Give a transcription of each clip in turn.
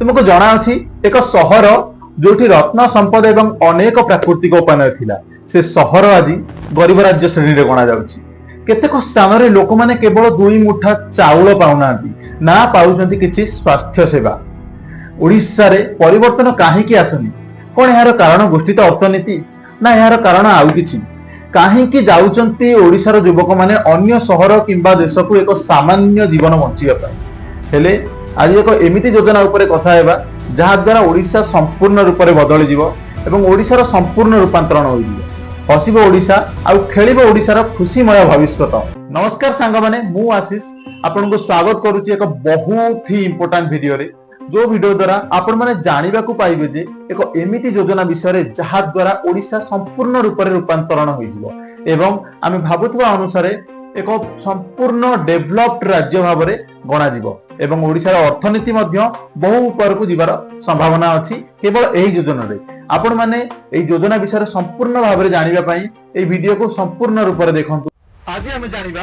ତୁମକୁ ଜଣା ଅଛି, ଏକ ସହର ଯୋଉଠି ରତ୍ନ ସମ୍ପଦ ଏବଂ ଅନେକ ପ୍ରାକୃତିକ ଉପାୟ ଥିଲା, ସେ ସହର ଆଜି ଗରିବ ରାଜ୍ୟ ଶ୍ରେଣୀରେ ଗଣାଯାଉଛି। କେତେକ ସ୍ଥାନରେ ଲୋକମାନେ କେବଳ 2 ମୁଠା ଚାଉଳ ପାଉନାହାନ୍ତି, ନା ପାଉଛନ୍ତି କିଛି ସ୍ୱାସ୍ଥ୍ୟ ସେବା। ଓଡ଼ିଶାରେ ପରିବର୍ତ୍ତନ କାହିଁକି ଆସୁନି? କଣ ଏହାର କାରଣ ଗୋଷ୍ଠୀତ ଅର୍ଥନୀତି, ନା ଏହାର କାରଣ ଆଉ କିଛି? କାହିଁକି ଯାଉଛନ୍ତି ଓଡ଼ିଶାର ଯୁବକମାନେ ଅନ୍ୟ ସହର କିମ୍ବା ଦେଶକୁ ଏକ ସାମାନ୍ୟ ଜୀବନ ବଞ୍ଚିବା ପାଇଁ? ହେଲେ ଆଜି ଏକ ଏମିତି ଯୋଜନା ଉପରେ କଥା ହେବା, ଯାହାଦ୍ୱାରା ଓଡ଼ିଶା ସମ୍ପୂର୍ଣ୍ଣ ରୂପରେ ବଦଳିଯିବ ଏବଂ ଓଡ଼ିଶାର ସମ୍ପୂର୍ଣ୍ଣ ରୂପାନ୍ତରଣ ହୋଇଯିବ। ହସିବ ଓଡ଼ିଶା ଆଉ ଖେଳିବ ଓଡ଼ିଶାର ଖୁସିମୟ ଭବିଷ୍ୟତ। ନମସ୍କାର ସାଙ୍ଗମାନେ, ମୁଁ ଆଶିଷ ଆପଣଙ୍କୁ ସ୍ୱାଗତ କରୁଛି ଏକ ବହୁତ ହି ଇମ୍ପୋର୍ଟାଣ୍ଟ ଭିଡିଓରେ, ଯୋଉ ଭିଡିଓ ଦ୍ୱାରା ଆପଣମାନେ ଜାଣିବାକୁ ପାଇବେ ଯେ ଏକ ଏମିତି ଯୋଜନା ବିଷୟରେ, ଯାହା ଦ୍ୱାରା ଓଡ଼ିଶା ସମ୍ପୂର୍ଣ୍ଣ ରୂପରେ ରୂପାନ୍ତରଣ ହୋଇଯିବ ଏବଂ ଆମେ ଭାବୁଥିବା ଅନୁସାରେ ଏକ ସମ୍ପୂର୍ଣ୍ଣ ଡେଭଲପଡ ରାଜ୍ୟ ଭାବରେ ଗଣାଯିବ ଏବଂ ଓଡ଼ିଶାର ଅର୍ଥନୀତି ମଧ୍ୟ ବହୁ ଉପରକୁ ଯିବାର ସମ୍ଭାବନା ଅଛି କେବଳ ଏହି ଯୋଜନାରେ। ଆପଣମାନେ ଏହି ଯୋଜନା ବିଷୟରେ ସମ୍ପୂର୍ଣ୍ଣ ଭାବରେ ଜାଣିବା ପାଇଁ ଏହି ଭିଡିଓକୁ ସମ୍ପୂର୍ଣ୍ଣ ରୂପରେ ଦେଖନ୍ତୁ। ଆଜି ଆମେ ଜାଣିବା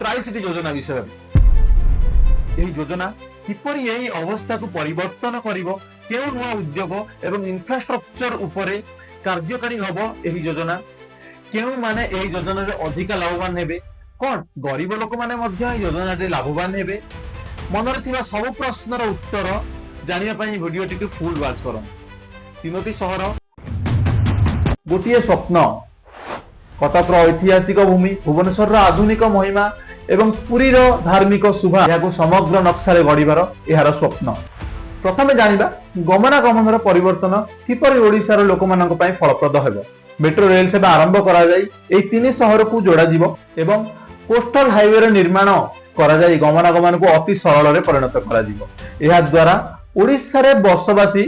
ଟ୍ରାଇସିଟି ଯୋଜନା ବିଷୟରେ। ଏହି ଯୋଜନା କିପରି ଏହି ଅବସ୍ଥାକୁ ପରିବର୍ତ୍ତନ କରିବ? କେଉଁ ନୂଆ ଉଦ୍ୟୋଗ ଏବଂ ଇନଫ୍ରାଷ୍ଟ୍ରକ୍ଚର ଉପରେ କାର୍ଯ୍ୟକାରୀ ହେବ ଏହି ଯୋଜନା? କେଉଁମାନେ ଏହି ଯୋଜନାରେ ଅଧିକା ଲାଭବାନ ହେବେ? କଣ ଗରିବ ଲୋକମାନେ ମଧ୍ୟ ଏହି ଯୋଜନାରେ ଲାଭବାନ ହେବେ? ମନରେ ଥିବା ସବୁ ପ୍ରଶ୍ନର ଉତ୍ତର ଜାଣିବା ପାଇଁ ଭିଡିଓଟିକୁ ଫୁଲ ୱାଚ୍ କରନ୍ତୁ। ତିନୋଟି ସହର, ଗୋଟିଏ ସ୍ୱପ୍ନ। କଟକର ଐତିହାସିକ ଭୂମି, ଭୁବନେଶ୍ୱରର ଆଧୁନିକ ମହିମା ଏବଂ ପୁରୀର ଧାର୍ମିକ ଶୋଭା, ଏହାକୁ ସମଗ୍ର ନକ୍ସାରେ ଗଢିବାର ଏହାର ସ୍ୱପ୍ନ। ପ୍ରଥମେ ଜାଣିବା ଗମନାଗମନର ପରିବର୍ତ୍ତନ କିପରି ଓଡ଼ିଶାର ଲୋକମାନଙ୍କ ପାଇଁ ଫଳପ୍ରଦ ହେବ। ମେଟ୍ରୋ ରେଲ ସେବା ଆରମ୍ଭ କରାଯାଇ ଏହି ତିନି ସହରକୁ ଯୋଡ଼ାଯିବ ଏବଂ କୋଷ୍ଟାଲ ହାଇୱେର ନିର୍ମାଣ କରାଯାଇ ଗମନାଗମନକୁ ଅତି ସରଳରେ ପରିଣତ କରାଯିବ। ଏହା ଦ୍ୱାରା ଓଡ଼ିଶାରେ ବସବାସୀ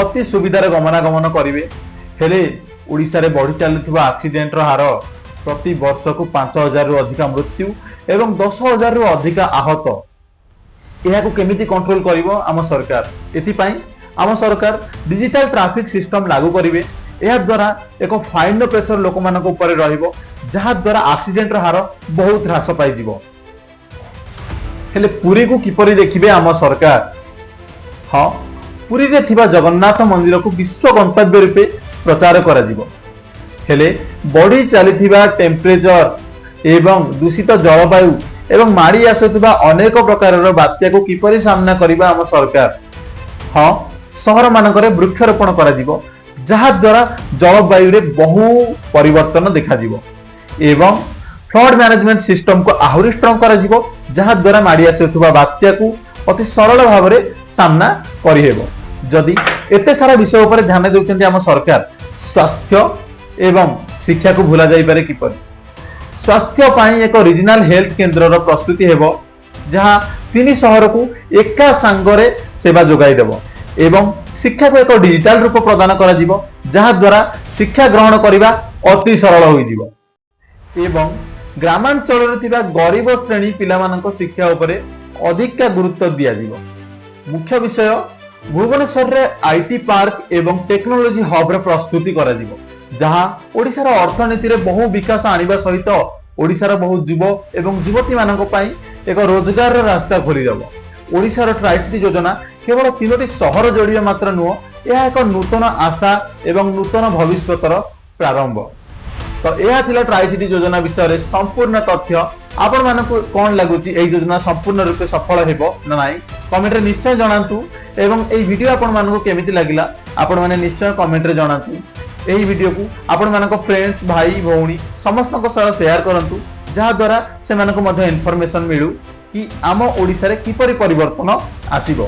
ଅତି ସୁବିଧାରେ ଗମନାଗମନ କରିବେ। ହେଲେ ଓଡ଼ିଶାରେ ବଢି ଚାଲୁଥିବା ଆକ୍ସିଡେଣ୍ଟର ହାର, ପ୍ରତି ବର୍ଷକୁ 5000ରୁ ଅଧିକା ମୃତ୍ୟୁ ଏବଂ 10,000ରୁ ଅଧିକା ଆହତ, ଏହାକୁ କେମିତି କଣ୍ଟ୍ରୋଲ କରିବ ଆମ ସରକାର? ଏଥିପାଇଁ ଆମ ସରକାର ଡିଜିଟାଲ ଟ୍ରାଫିକ ସିଷ୍ଟମ ଲାଗୁ କରିବେ। ଏହା ଦ୍ୱାରା ଏକ ଫାଇନର ପ୍ରେସର ଲୋକମାନଙ୍କ ଉପରେ ରହିବ, ଯାହା ଦ୍ୱାରା ଆକ୍ସିଡେଣ୍ଟର ହାର ବହୁତ ହ୍ରାସ ପାଇଯିବ। ହେଲେ ପୁରୀକୁ କିପରି ଦେଖିବେ ଆମ ସରକାର? ହଁ, ପୁରୀରେ ଥିବା ଜଗନ୍ନାଥ ମନ୍ଦିରକୁ ବିଶ୍ୱ ଗନ୍ତବ୍ୟ ରୂପେ ପ୍ରଚାର କରାଯିବ। ହେଲେ ବଢି ଚାଲିଥିବା ଟେମ୍ପରେଚର ଏବଂ ଦୂଷିତ ଜଳବାୟୁ ଏବଂ ମାଡ଼ି ଆସୁଥିବା ଅନେକ ପ୍ରକାରର ବାତ୍ୟାକୁ କିପରି ସାମ୍ନା କରିବା ଆମ ସରକାର? ହଁ, ସହରମାନଙ୍କରେ ବୃକ୍ଷରୋପଣ କରାଯିବ, ଯାହା ଦ୍ୱାରା ଜଳବାୟୁରେ ବହୁ ପରିବର୍ତ୍ତନ ଦେଖାଯିବ ଏବଂ ଫ୍ଲଡ୍ ମ୍ୟାନେଜମେଣ୍ଟ ସିଷ୍ଟମକୁ ଆହୁରି ଷ୍ଟ୍ରଙ୍ଗ କରାଯିବ, ଯାହା ଦ୍ୱାରା ମାଡ଼ି ଆସୁଥିବା ବାତ୍ୟାକୁ ଅତି ସରଳ ଭାବରେ ସାମ୍ନା କରିହେବ। ଯଦି ଏତେ ସାରା ବିଷୟ ଉପରେ ଧ୍ୟାନ ଦେଉଛନ୍ତି ଆମ ସରକାର, ସ୍ୱାସ୍ଥ୍ୟ ଏବଂ ଶିକ୍ଷାକୁ ଭୁଲା ଯାଇପାରେ କିପରି? ସ୍ୱାସ୍ଥ୍ୟ ପାଇଁ ଏକ ରିଜିନାଲ ହେଲ୍ଥ କେନ୍ଦ୍ରର ପ୍ରସ୍ତୁତି ହେବ, ଯାହା ତିନି ସହରକୁ ଏକା ସାଙ୍ଗରେ ସେବା ଯୋଗାଇ ଦେବ ଏବଂ ଶିକ୍ଷାକୁ ଏକ ଡିଜିଟାଲ ରୂପ ପ୍ରଦାନ କରାଯିବ, ଯାହା ଦ୍ୱାରା ଶିକ୍ଷା ଗ୍ରହଣ କରିବା ଅତି ସରଳ ହୋଇଯିବ ଏବଂ ଗ୍ରାମାଞ୍ଚଳରେ ଥିବା ଗରିବ ଶ୍ରେଣୀ ପିଲାମାନଙ୍କ ଶିକ୍ଷା ଉପରେ ଅଧିକା ଗୁରୁତ୍ୱ ଦିଆଯିବ। ମୁଖ୍ୟ ବିଷୟ, ଭୁବନେଶ୍ୱରରେ IT park ଏବଂ ଟେକ୍ନୋଲୋଜି ହବ୍ର ପ୍ରସ୍ତୁତି କରାଯିବ, ଯାହା ଓଡ଼ିଶାର ଅର୍ଥନୀତିରେ ବହୁ ବିକାଶ ଆଣିବା ସହିତ ଓଡ଼ିଶାର ବହୁ ଯୁବ ଏବଂ ଯୁବତୀମାନଙ୍କ ପାଇଁ ଏକ ରୋଜଗାରର ରାସ୍ତା ଖୋଲିଦେବ। ଓଡ଼ିଶାର ଟ୍ରାଇସିଟି ଯୋଜନା କେବଳ ତିନୋଟି ସହର ଯୋଡ଼ିବା ମାତ୍ର ନୁହଁ, ଏହା ଏକ ନୂତନ ଆଶା ଏବଂ ନୂତନ ଭବିଷ୍ୟତର ପ୍ରାରମ୍ଭ। ତ ଏହା ଥିଲା ଟ୍ରାଇସିଟି ଯୋଜନା ବିଷୟରେ ସମ୍ପୂର୍ଣ୍ଣ ତଥ୍ୟ। ଆପଣମାନଙ୍କୁ କଣ ଲାଗୁଛି, ଏହି ଯୋଜନା ସମ୍ପୂର୍ଣ୍ଣ ରୂପେ ସଫଳ ହେବ ନା ନାହିଁ? କମେଣ୍ଟରେ ନିଶ୍ଚୟ ଜଣାନ୍ତୁ ଏବଂ ଏହି ଭିଡିଓ ଆପଣମାନଙ୍କୁ କେମିତି ଲାଗିଲା, ଆପଣମାନେ ନିଶ୍ଚୟ କମେଣ୍ଟରେ ଜଣାନ୍ତୁ। ଏହି ଭିଡିଓକୁ ଆପଣମାନଙ୍କ ଫ୍ରେଣ୍ଡସ୍, ଭାଇ ଭଉଣୀ ସମସ୍ତଙ୍କ ସହ ସେୟାର କରନ୍ତୁ, ଯାହାଦ୍ୱାରା ସେମାନଙ୍କୁ ମଧ୍ୟ ଇନଫର୍ମେସନ ମିଳୁ କି ଆମ ଓଡ଼ିଶାରେ କିପରି ପରିବର୍ତ୍ତନ ଆସିବ।